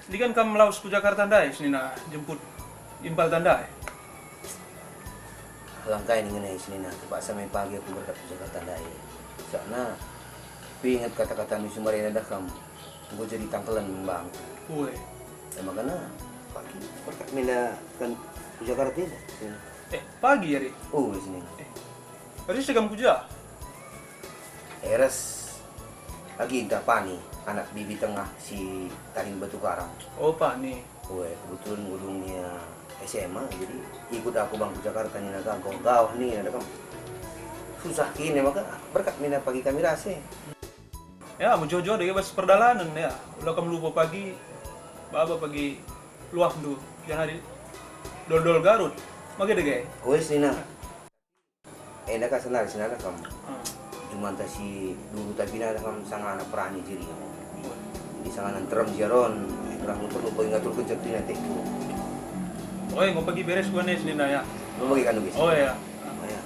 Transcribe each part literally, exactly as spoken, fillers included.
Ndigan kam lawes ku Jakarta ndai senina jemput impalta ndai? Lang kai ningen e senina, terpaksa me pagi aku berangkat ku Jakarta ndai. Sakna, kuinget kata-kata mi sumarena dah kam, enggo jadi tangkelen bangku. Ue. E makana, pagi berangkat me nda kan ku Jakarta enda, senina. Eh, pagi, Ari? Ue, senina. Eh, Ras kam ku ja? Eh, ras agi ntah Pani, anak bibi tengah si Taring Batu Karang. Oh, Pani. Ue, kebetulan ngudung ia S M A, jadi ikut aku bang ku Jakarta nina ka, gawah-gawah nina da kam. Susah kine maka berkat mina pagi kami rase. Ya, mejojo dage bas perdalanen ya. Ula kam lupa pagi, baba pagi luahndu, janari dol-dol Garut. Mage dage. Wes nina. Enda ka senari senana kam. Ah. Jumanta si dulu tapi nada kam sangana perani jeri. Di sangana nterem jaron, kurang muter lupa ngatur kenceng tina teku. Oi, mau pagi beres gua nih senina ya. Mau pagi kanu bis. Oh ya. Oh ya.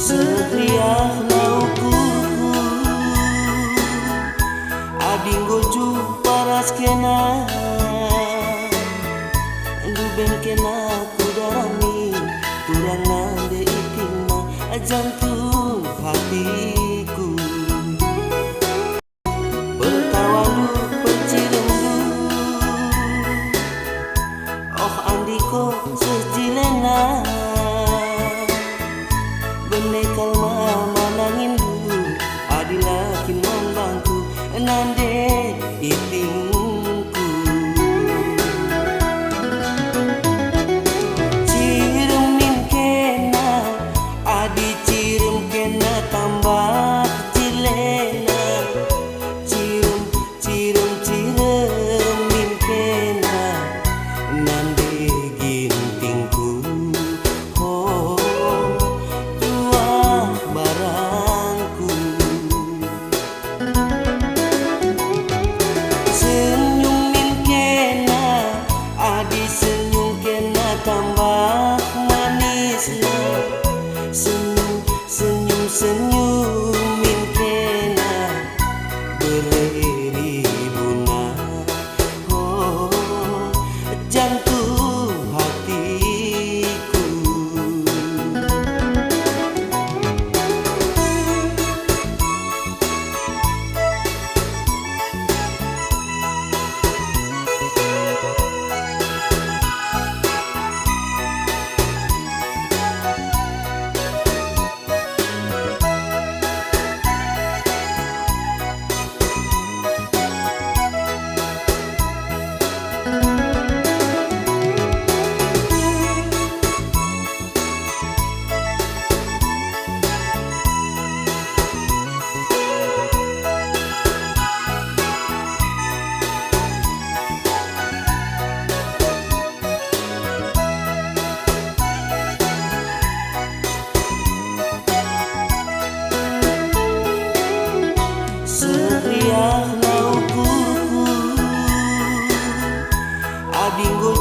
Seriahna ukurku, adi enggo jumpa ras kena, enggo ben kena kudarami, turang nande itingna, jantung hatiku. Pertawandu, perciremndu, oh, andiko seh jilena. Bene kal mama nanginndu, adi la kin man bangku nande itingku. Cirem min kena, adi cirem kena tambah jilena. Cirem, cirem, cirem min kena nande gintingku, ho, tuah barangku. Senyum min kena, adi senyum kena tambah manisna. Senyum, senyum, senyum min kena. Bere ribuna, oh, jantung hatiku.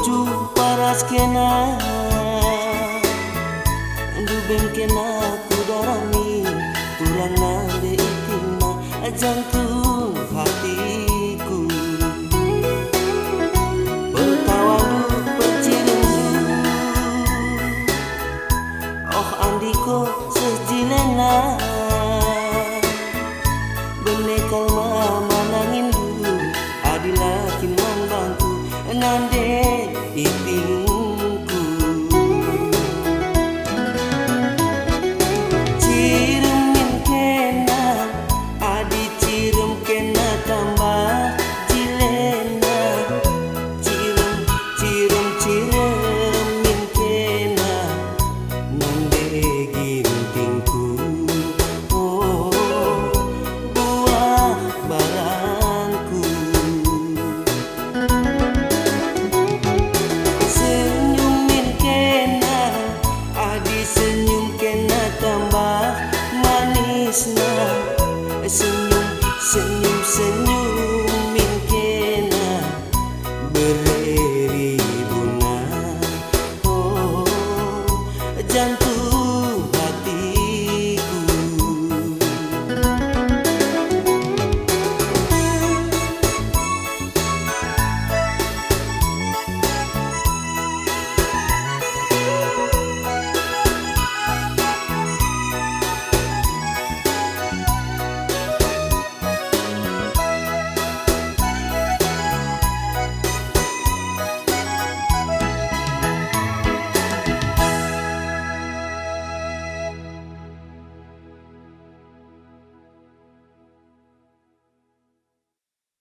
Paras kena, ndubeng kena ku darami, tulang nande itima, ajangku